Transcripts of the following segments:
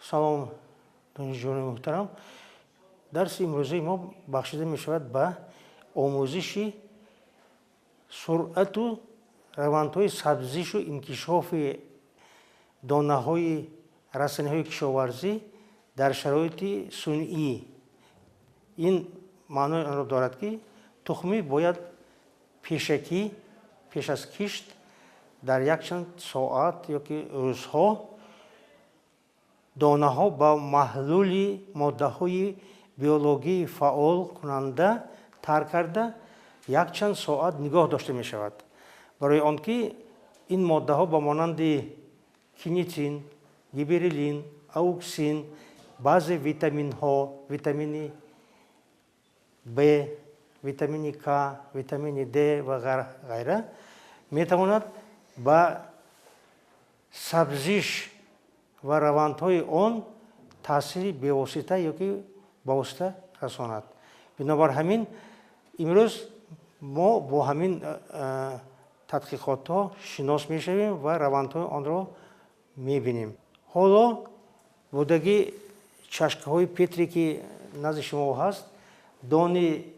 Салом, донишҷӯёни муҳтарам! Дарси имрӯзаи мо бахшида мешавад ба омӯзиши суръату равандҳои сабзишу инкишофи донаҳои растаниҳои кишоварзӣ дар шароити сунъӣ. Ин маънои онро дорад, ки тухмӣ бояд пешакӣ, пеш аз кишт, дар якчанд соат ёки рӯзҳо донаҳо ба маҳлули моддаҳои биологии фаъолкунанда тар карда, якчанд соат нигоҳ дошта мешавад, барои он ки ин моддаҳо ба монанди кинетин, гибберелин, ауксин, баъзе витаминҳо, витамини Б, витамини К, витамини Д ва ғайра, метавонад ба сабзиш ва равандҳои он таъсири бевосита ёки бавосита расонад. Бинобар ҳамин имрӯз мо бо ҳамин тадқиқотҳо шинос мешавем ва равандҳои онро мебинем. Ҳоло будагӣ чашкаҳои Петри, ки назди шумо ҳаст, дони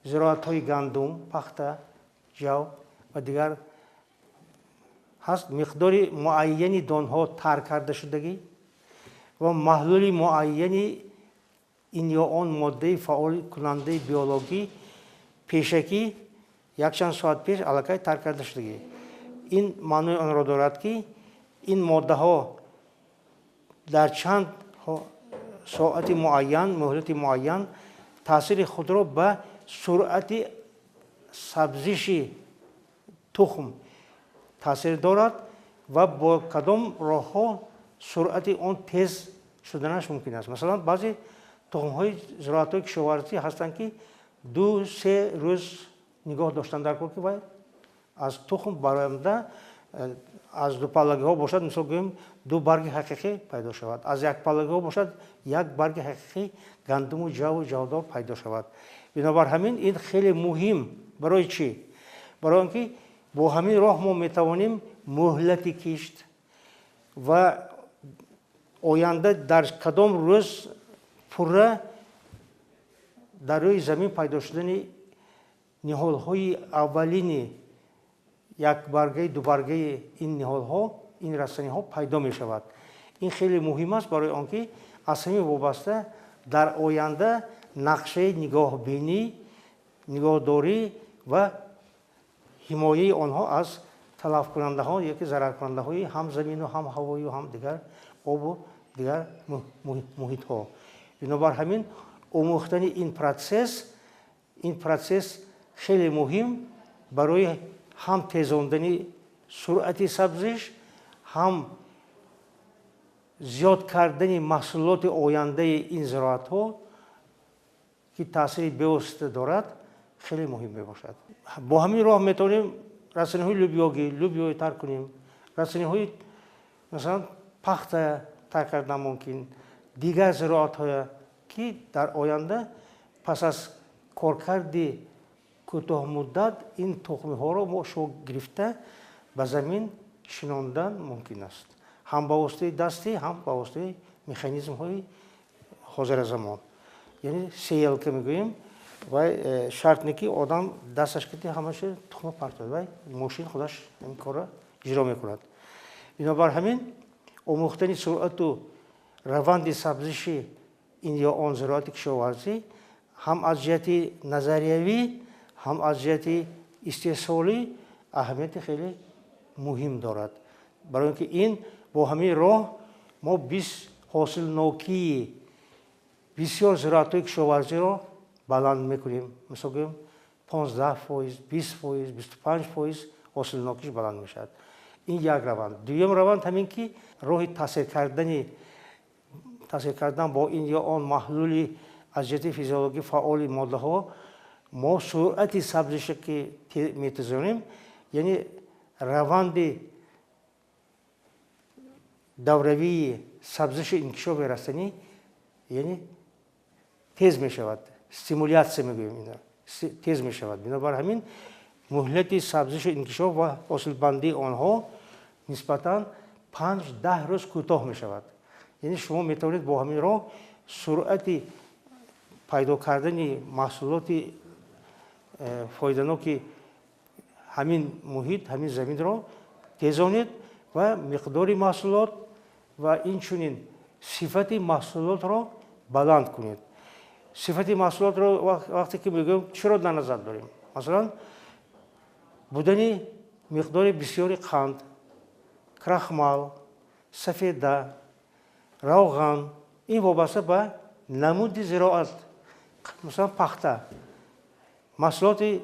зироатҳои гандум, пахта, ҷав ва дигар ҳаст. Миқдори муайяни донҳо тар карда шудагӣ ва маҳлули муайяни ин ё он моддаи фаъолкунандаи биологӣ пешакӣ, якчанд соат пеш аллакай тар карда шудагӣ. Ин маънои онро дорад, ки ин моддаҳо дар чанд соати муайян, муҳлати муайян таъсири худро ба суръати сабзиши тухм таъсир дорад ва бо кадом роҳҳо суръати он тез шуданаш мумкин аст. Масалан, баъзе тухмҳои зироатҳои кишоварзӣ ҳастанд, ки 2-3 рӯз нигоҳ доштан дар кор, ки вай аз тухм бароямда, аз дупаллагиҳо бошад, мисол гӯем, ду барги ҳақиқӣ пайдо шавад, аз якпаллагиҳо бошад, як барги ҳақиқӣ гандуму ҷаву ҷавдор пайдо шавад. Бинобар ҳамин ин хеле муҳим. Барои чӣ? Барои он ки бо ҳамин роҳ мо метавонем муҳлати кишт ва оянда дар кадом рӯз пурра дар рӯи замин пайдо шудани ниҳолҳои аввалини якбаргаи, дубаргаи ин ниҳолҳо, ин растаниҳо пайдо мешавад. Ин хеле муҳим аст, барои он ки аз ҳамин вобаста дар оянда нақшаи нигоҳбинӣ, нигоҳдорӣ ва ҳимояи онҳо аз талафкунандаҳо ёки зараркунандаҳои ҳам замину, ҳам ҳавою, ҳам дигар обу дигар муҳитҳо. Бинобар ҳамин омӯхтани ин процесс хеле муҳим барои ҳам тезондани суръати сабзиш, ҳам зиёд кардани маҳсулоти ояндаи ин зироатҳо, ки таъсири бевосита дорад, хеле муҳим мебошад. Бо ҳамин роҳ метавонем растаниҳои лӯбиёгӣ, лӯбиёи тар кунем, растаниҳои, масалан, пахта тар кардан мумкин, дигар зироатҳое, ки дар оянда пас аз коркарди кӯтоҳмуддат ин тухмиҳоро мо шо гирифта, ба замин шинондан мумкин аст, ҳам ба воситаи дастӣ, ҳам ба воситаи механизмҳои ҳозиразамон, яъне сеялка мегӯем. Вай шарт не, ки одам дасташ кити ҳамаша тухма партояд, вай мошин худаш ин корро иҷро мекунад. Бинобар ҳамин омӯхтани суръату раванди сабзиши ин ё он зироати кишоварзӣ ҳам аз ҷиҳати назариявӣ, ҳам аз ҷиҳати истеҳсолӣ аҳамияти хеле муҳим дорад, барои он ки ин бо ҳамин роҳ мо бис ҳосилнокии бисёр зироатҳои кишоварзиро баланд мекунем. Мисол гӯем, 15%, 20%, 25% ҳосилнокиш баланд мешавад. Ин як раванд. Дуюм раванд ҳамин ки роҳи таъсир кардан бо ин ё он маҳлули аз ҷиҳати физиологӣ фаъоли моддаҳо мо суръати сабзиша ки метезонем, яъне раванди давравии сабзиши инкишофи растанӣ, яъне тез мешавад, стимуляция мегӯем, ина тез мешавад. Бинобар ҳамин муҳлати сабзишу инкишоф ва ҳосилбандии онҳо нисбатан 5-10 рӯз кӯтоҳ мешавад. Яъне шумо метавонед бо ҳамин роҳ суръати пайдо кардани маҳсулоти фоиданоки ҳамин муҳит, ҳамин заминро тезонед ва миқдори маҳсулот ва инчунин сифати маҳсулотро баланд кунед. Сифати маҳсулотро вақте ки мегӯем, чиро дар назар дорем? Масалан, будани миқдори бисёри қанд, крахмал, сафеда, равған, ин вобаста ба намуди зироат. Масалан, пахта маҳсулоти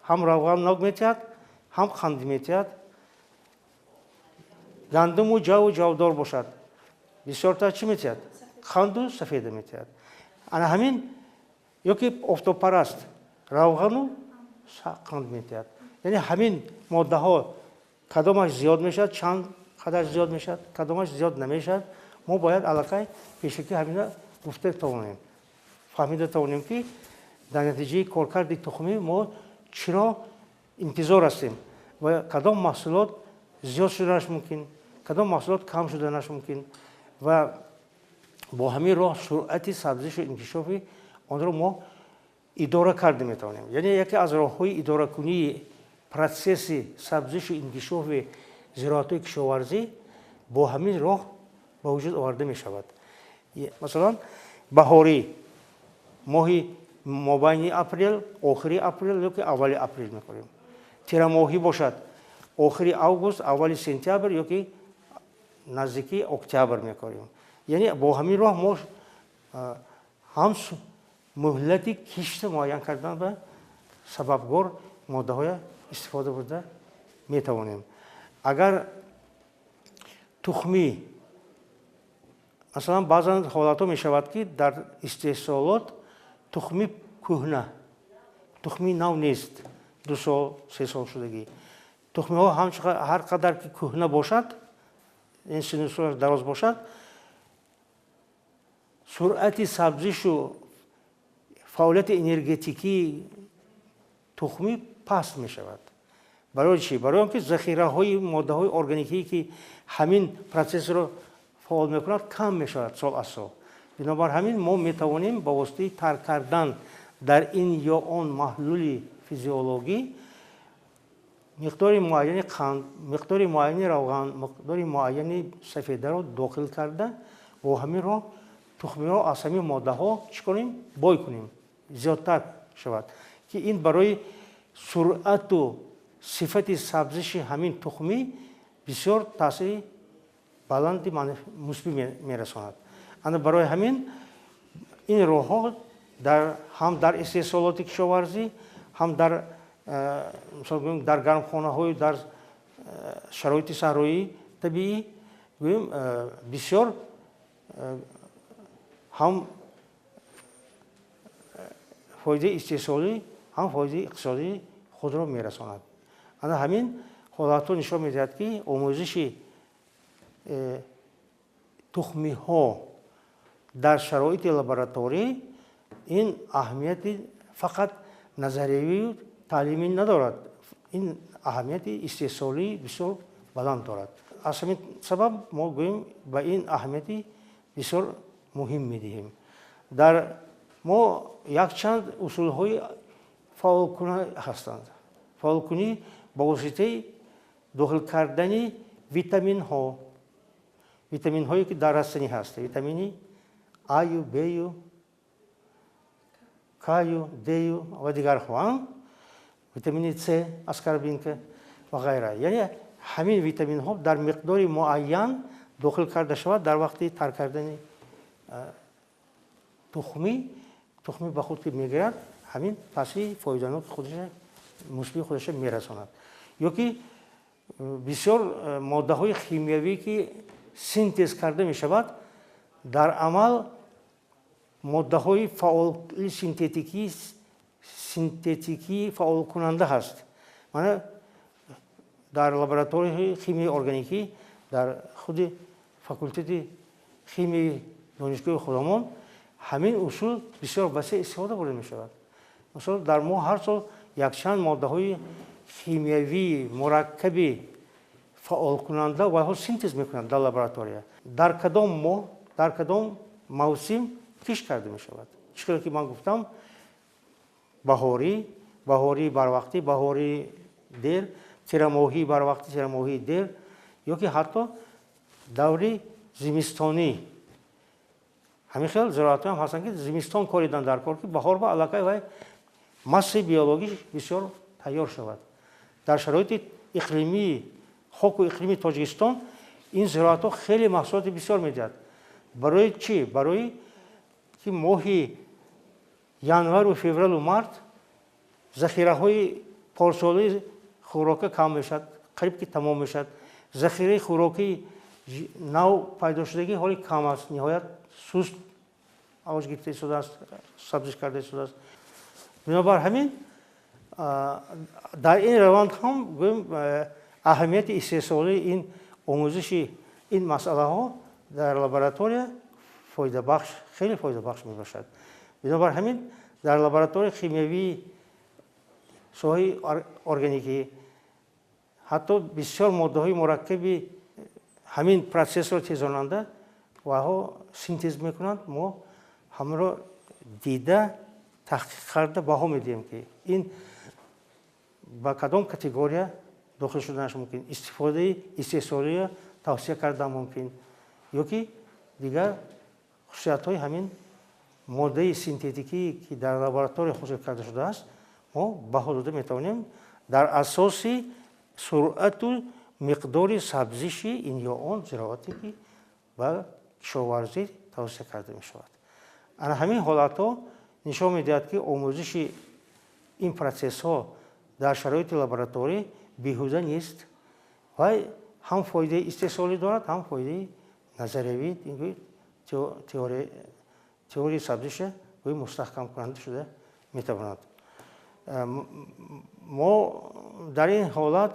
ҳам равғаннок метиҳад, ҳам қандӣ метиҳад. Гандуму ҷаву ҷавдор бошад, бисёртар чӣ метиҳад? Қанду сафеда метиҳад. Ана ҳамин ёки офтобпараст равғану қанд метиҳад. Яъне ҳамин моддаҳо кадомаш зиёд мешавад, чанд қадар зиёд мешавад, кадомаш зиёд намешавад, мо бояд аллакай пешакӣ ҳамина гуфта тавонем, фаҳмида тавонем, ки дар натиҷаи коркарди тухмӣ мо чиро интизор ҳастем ва кадом маҳсулот зиёд шуданаш мумкин, кадом маҳсулот кам шуданаш мумкин, ва бо ҳамин роҳ суръати сабзишу инкишофи онро мо идора карда метавонем. Яъне яке аз роҳҳои идоракунии процесси сабзишу инкишофи зироатҳои кишоварзӣ бо ҳамин роҳ ба вуҷуд оварда мешавад. Масалан, баҳорӣ моҳи мобайни апрел, охири апрел ёки аввали апрел мекорем. Тирамоҳӣ бошад, охири август, аввали сентябр ёки наздики октябр мекорем. Яъне бо ҳамин роҳ мо ҳам муҳлати кишта муайян кардан ба сабабгор моддаҳоя истифода бурда метавонем. Агар тухмӣ, масалан, баъзан ҳолатҳо мешавад, ки дар истеҳсолот тухми кӯҳна, тухми нав нест, 2 сол, 3 сол шудагӣ. Тухмиҳо ҳар қадар ки кӯҳна бошад, ин сину солаш дароз бошад, суръати сабзишу фаъолияти энергетикии тухмӣ паст мешавад. Барои чӣ? Барои он ки захираҳои моддаҳои органикие, ки ҳамин процессро фаъол мекунад, кам мешавад сол аз сол. Бинобар ҳамин мо метавонем ба воситаи тарк кардан дар ин ё он маҳлули физиологӣ миқдори муайяни қанд, миқдори муайяни равған, миқдори муайяни сафедаро дохил карда, бо ҳамин роҳ тухмиҳо аз ҳамин моддаҳо чӣ кунем? Бой кунем, зиёдтар шавад, ки ин барои суръату сифати сабзиши ҳамин тухмӣ бисёр таъсири баланди мусбӣ мерасонад. Ана барои ҳамин ин роҳҳо ҳам дар истеҳсолоти кишоварзӣ, ҳам мисол гӯем, дар гармхонаҳою дар шароити саҳроии табиӣ, гӯем, бисёр ҳам фоидаи истеҳсолӣ, ҳам фоидаи иқтисодии худро мерасонад. Ана ҳамин ҳолатҳо нишон медиҳад, ки омӯзиши тухмиҳо дар шароити лабораторӣ ин аҳамияти фақат назариявию таълимӣ надорад, ин аҳамияти истеҳсолӣ бисёр баланд дорад. Аз ҳамин сабаб мо гӯем, ба ин аҳамияти бисёр муҳим медиҳем. Дар мо якчанд усулҳои фаъолкунӣ ҳастанд. Фаъолкунӣ ба воситаи дохил кардани витаминҳо, витаминҳое ки дар растанӣ ҳаст, витамини Аю, Бю, Каю, Дю ва дигарҳо, витамини С, аскорбинка ва ғайра. Яъне ҳамин витаминҳо дар миқдори муайян дохил карда шавад дар вақти тар кардани тухмӣ, тухмӣ ба худ ки мегирад, ҳамин таъсири фоиданоки худша, мусбии худша мерасонад. Ё ки бисёр моддаҳои химиявӣ, ки синтез карда мешавад, дар амал моддаҳои фаъоли синтетикии фаъолкунанда ҳаст. Мана дар лабораторияи химияи органикӣ дар худи факултети химияи донишгоҳи худамон ҳамин усул бисёр васеъ истифода бурда мешавад. Масалан, дар мо ҳар сол якчанд моддаҳои химиявии мураккаби фаъолкунанда вайҳо синтез мекунанд дар лаборатория. Дар кадом моҳ Дар кадом мавсим кишт карда мешавад. Чӣ хеле ки ман гуфтам, баҳорӣ, баҳории барвақтӣ, баҳории дер, тирамоҳии барвақтӣ, тирамоҳии дер, ё ки ҳатто даври зимистонӣ. Ҳамин хел зироатҳо ҳам ҳастанд, ки зимистон коридан дар кор, ки баҳор ба аллакай вай массаи биологӣ бисёр тайёр шавад. Дар шароити иқлимии хоку иқлими Тоҷикистон ин зироатҳо хеле маҳсулоти бисёр медиҳад. Барои чӣ? Барои ки моҳи январу февралу март захираҳои порсолии хӯрока кам мешавад, қариб ки тамом мешавад. Захираи хӯрокии нав пайдошудагӣ ҳоли кам аст, ниҳоят суст авҷ гирифта истодааст, сабзиш карда истодааст. Бинобар ҳамин дар ин раванд ҳам, гӯем, аҳамияти истеҳсолии ин омӯзиши ин масъалаҳо дар лаборатория фоидабахш, хеле фоидабахш мебошад. Бинобар ҳамин дар лабораторияи химиявии соҳаи органикӣ ҳатто бисёр моддаҳои мураккаби ҳамин процессро тезонанда ваҳо синтез мекунанд. Мо ҳамаро дида, таҳқиқ карда, баҳо медиҳем, ки ин ба кадом категория дохил шуданаш мумкин, истифодаи истеҳсолия тавсия кардан мумкин ё ки дигар хусусиятҳои ҳамин моддаи синтетикие, ки дар лаборатория ҳосил карда шудааст, мо баҳо дода метавонем дар асоси суръату миқдори сабзиши ин ё он зироате, ки ба кишоварзӣ тавсия карда мешавад. Ана ҳамин ҳолатҳо нишон медиҳад, ки омӯзиши ин процессҳо дар шароити лабораторӣ беҳуда нест ва ҳам фоидаи истеҳсолӣ дорад, ҳам фоидаи назариявӣ, теорияи сабзиша гӯи мустаҳкамкунанда шуда метавонад. Мо дар ин ҳолат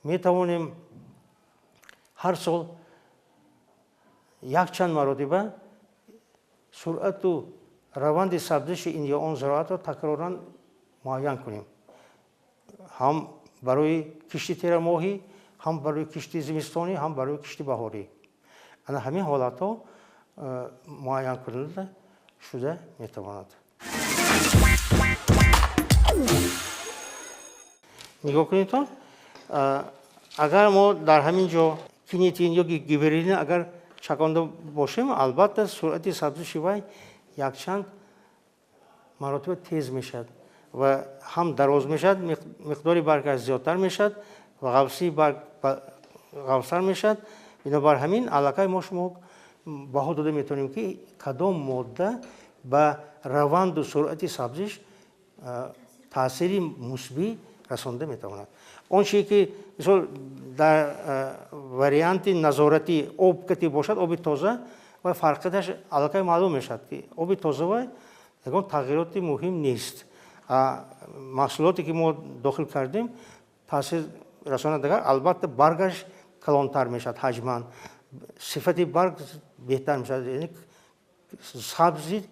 метавонем ҳар сол якчанд маротиба суръату раванди сабзиши ин ё он зироатро такроран муайян кунем, ҳам барои кишти тирамоҳӣ, ҳам барои кишти зимистонӣ, ҳам барои кишти баҳорӣ. Ана ҳамин ҳолатҳо муайянкунанда шуда метавонад. Нигоҳ кунедтон, агар мо дар ҳамин ҷо кинетин ё гиберелин агар чаконда бошем, албатта суръати сабзиши вай якчанд маротиба тез мешавад ва ҳам дароз мешавад, миқдори баргаш зиёдтар мешавад ва ғафсии барг ғафстар мешавад. Бинобар ҳамин аллакай мо шумо баҳо дода метавонем, ки кадом модда ба раванду суръати сабзиш таъсири мусбӣ расонда метавонад. Он чизе ки, мисол, дар варианти назоратӣ об кати бошад, оби тоза, ва фарқияташ аллакай маълум мешавад, ки оби тоза вай ягон тағйироти муҳим нест. Маҳсулоте ки мо дохил кардем, таъсир расонад, агар албатта баргаш калонтар мешавад, ҳаҷман сифати барг беҳтар мешавад, яъне сабзи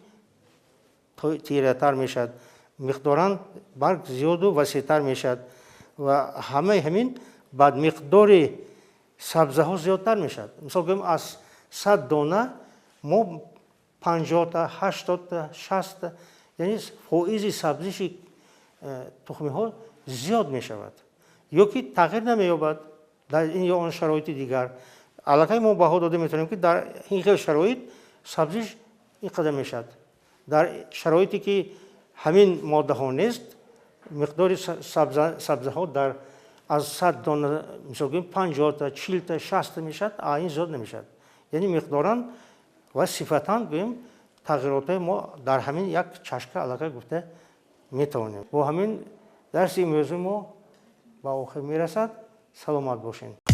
тиратар мешавад, миқдоран барг зиёду васеътар мешавад ва ҳамаи ҳамин баъд миқдори сабзаҳо зиёдтар мешавад. Мисол гӯем, аз 100 дона мо 50-та, 80-та, 60-та, яъне фоизи сабзиши тухмиҳо зиёд мешавад ё ки тағйир намеёбад. Дар ин ё он шароити дигар аллакай мо баҳо дода метавонем, ки дар ин хел шароит сабзиш ин қадар мешавад, дар шароите ки ҳамин моддаҳо нест, миқдори сабзаҳо дар аз 100 дона, мисол гӯем, 50-та, 40-та, 60-та мешавад, а ин зиёд намешавад. Яъне миқдоран ва сифатан, гӯем, тағйиротҳои мо дар ҳамин як чашка аллакай гуфта метавонем. Бо ҳамин дарси имрӯзи мо ба охир мерасад. Саломат бошед.